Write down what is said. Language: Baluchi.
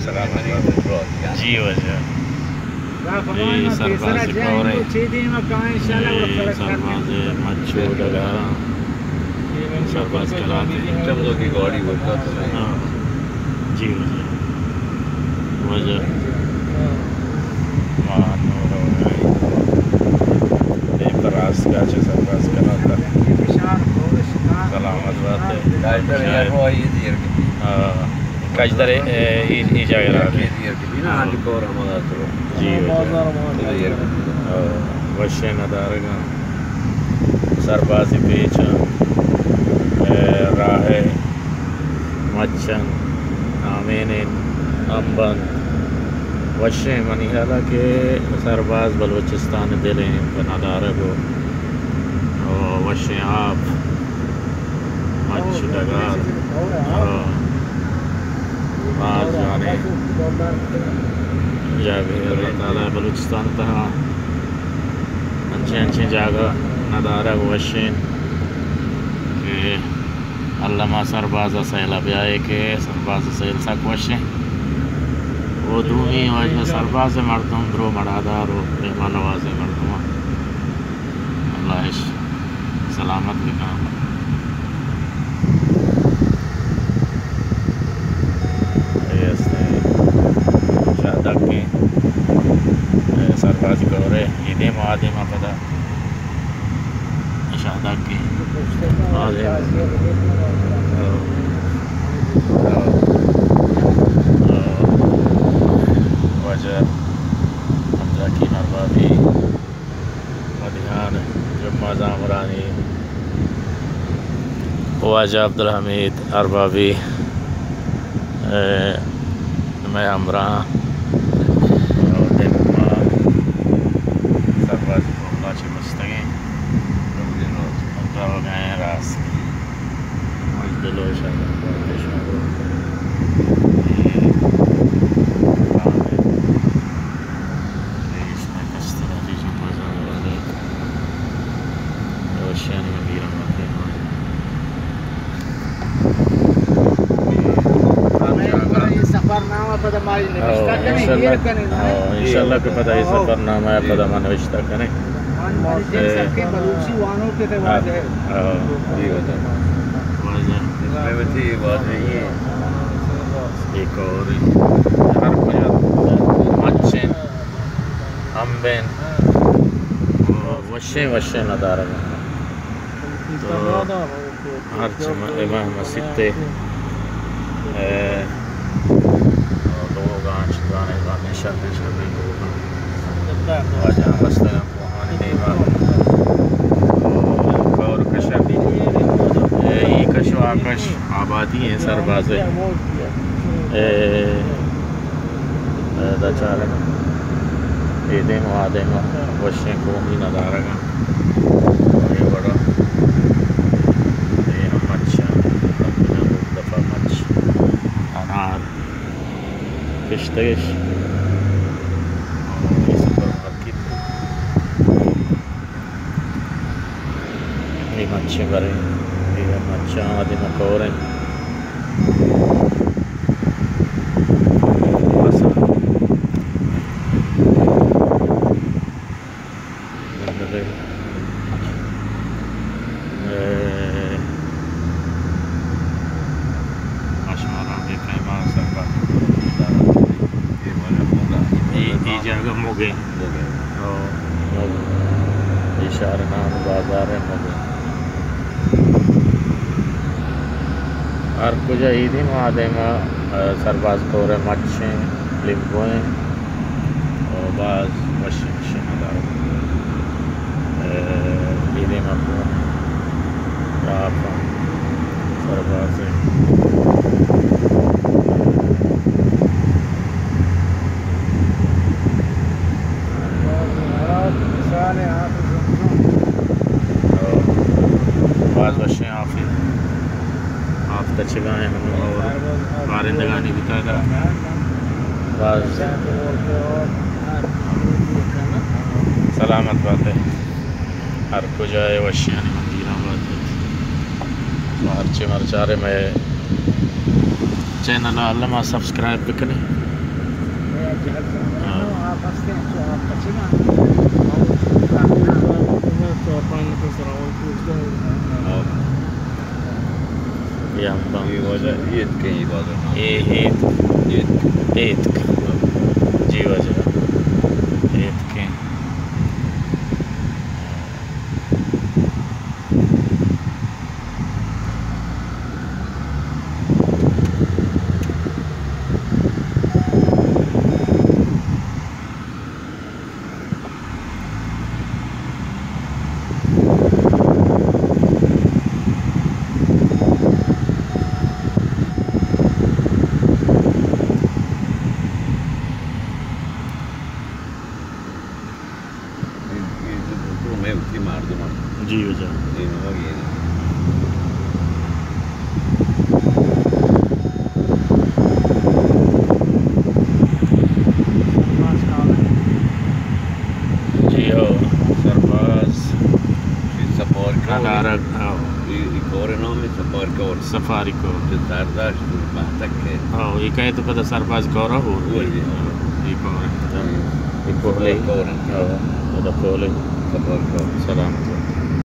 سلامت بات۔ جی واجہ۔ اے سرباز کور اِنت۔ اے سرباز مچ ءُ ڈگاراں۔ سرباز کلات اِنت۔ چمزو کی گاڑی بولتا تو نہیں۔ ہاں۔ جی واجہ۔ واجہ۔ ما نور ہو گئے۔ اے پر راست کا چہ سرباز کلات اِنت۔ سلامت بات ئے۔ ڈاکٹر یار وہ یہ دیر کی۔ ہاں۔ کجدر، اے، اے، اے جاگہ را۔ ہاں۔ جی، ہاں۔ وشیں ندارگاں، سربازی پیچاں، اے، راہ ءَ مچن، آمینیں امبن، وشیں منی ہیال ءَ کہ سرباز بلوچستان ءِ دل اِنت پہ ندارگ ءُ، ءُ وشیں آپ۔ مچ ڈگار، آ، باز جوانیں جاگہے۔ اللہ تعالیٰ بلوچستان ءِ تہا انچیں انچیں جاگہ ندارگ وشیں کہ الّما سرباز ءِ سیل ءَ بیائے کہ سرباز ءِ سیل سک وشیں۔ ءُ دومی واجہ سرباز ءِ مردم درو مڑادار ءُ مہمان نوازیں مردم۔ اللہ اِش سلامت بکن۔ اے ہستیں شاہدگ ایں، اے سرباز کور اِنت، اے دیم ءُ آ دیم ءَ پدا شاہدگ ایں۔ آ دیم ءَ، آ، آ، واجہ عبدالحکیم اربابی۔ مدیان جمعہ زامرانی واجہ عبدالحمید اربابی، اے، مئے ہمراہ، اور دیم ما سرباز اللہ چہ بستگیں، روگیں راست۔ مجدل و شاہدان باتش۔ اے، اے، اے، وشیانی من گیران مکن۔ ہمیں یہ سفرنامہ پدا ما نوشتہ کریں، انشاءاللہ۔ ہاں، انشاءاللہ کہ پدا یہ سفرنامہ پدا ما نوشتہ کریں۔ من، من جن سکے بلوچی وانو کے تھے واجہ۔ ہاں۔ واجہ۔ اس میں بھی تھی واجہ یہ۔ ایک اور ہر کجا مچیں۔ امبیں، وشیں وشیں ندارگ۔ تو ہرچ م-، امام مسیت ءَ، اے، لوگاں چہ زانگ باندیں شریں شریں لوگاں۔ واجہ بستگاں کوہانی دیم ءَ۔ کور کش ءَ بی۔ اے، ای کش و آ کش آبادی ایں سرباز ءِ۔ اے، ادا چارگ اے دیم ءُ آ دیم ءَ وشیں قومی ندارگ اَنت۔ اے وڑا اے ہم مچ اَنت، ہر کجا دو دفعہ مچ، انار، کشتگش، اے سپر مارکیٹ۔ اے مچیں بریں، اے مچاں آ دیم ءَ کور اَنت۔ بس۔ اے، ما شمارا بے پیما سرباز۔ اے، اے جاگہ موگے۔ موگے۔ او، موگے۔ اے شہر نام بازار ایں موگے۔ ہر کجا اے دیم ءُ آ دیم ءَ، اے، سرباز کور ءِ مچ ایں، لیمبو ایں، او باز وشیں وشیں ندارگ۔ اے، اے دیم ءَ کور ایں، آپ ایں، سرباز ایں۔ باز وشیں آفے، آپ تچگا ایں ہنو اور بارندگانی بوتا ادا۔ باز سلامت بات ئے۔ ہر کجا ئے وشیانی من گیران بات ئے۔ تو ہرچے مرچارے مئے چینل ءَ الم ءَ سبسکرائب بکنے۔ یا ہم اے واجہ ایتک ایں، اے واجہ۔ اے ایتک۔ ایتک۔ ایتک۔ جی واجہ۔ ایتک ایں۔ اے، اے تو، تو مئے وتی مردم اَنت۔ جی واجہ۔ اے نمگ اے۔ جی ہو، سرباز۔ اے سپار کور۔ ادارگ، ہاں۔ اے، اے کور نام اے سپار کور۔ سفاری کور۔ کہ سرداشت بہتک ہے۔ ہاں، اے کئے تو پدا سرباز کور ہو۔ وہی، ہاں۔ اے کور۔ اے پہلے۔ سپار کور۔ ہاں، پدا پہلے۔ سپار کور۔ سلامت۔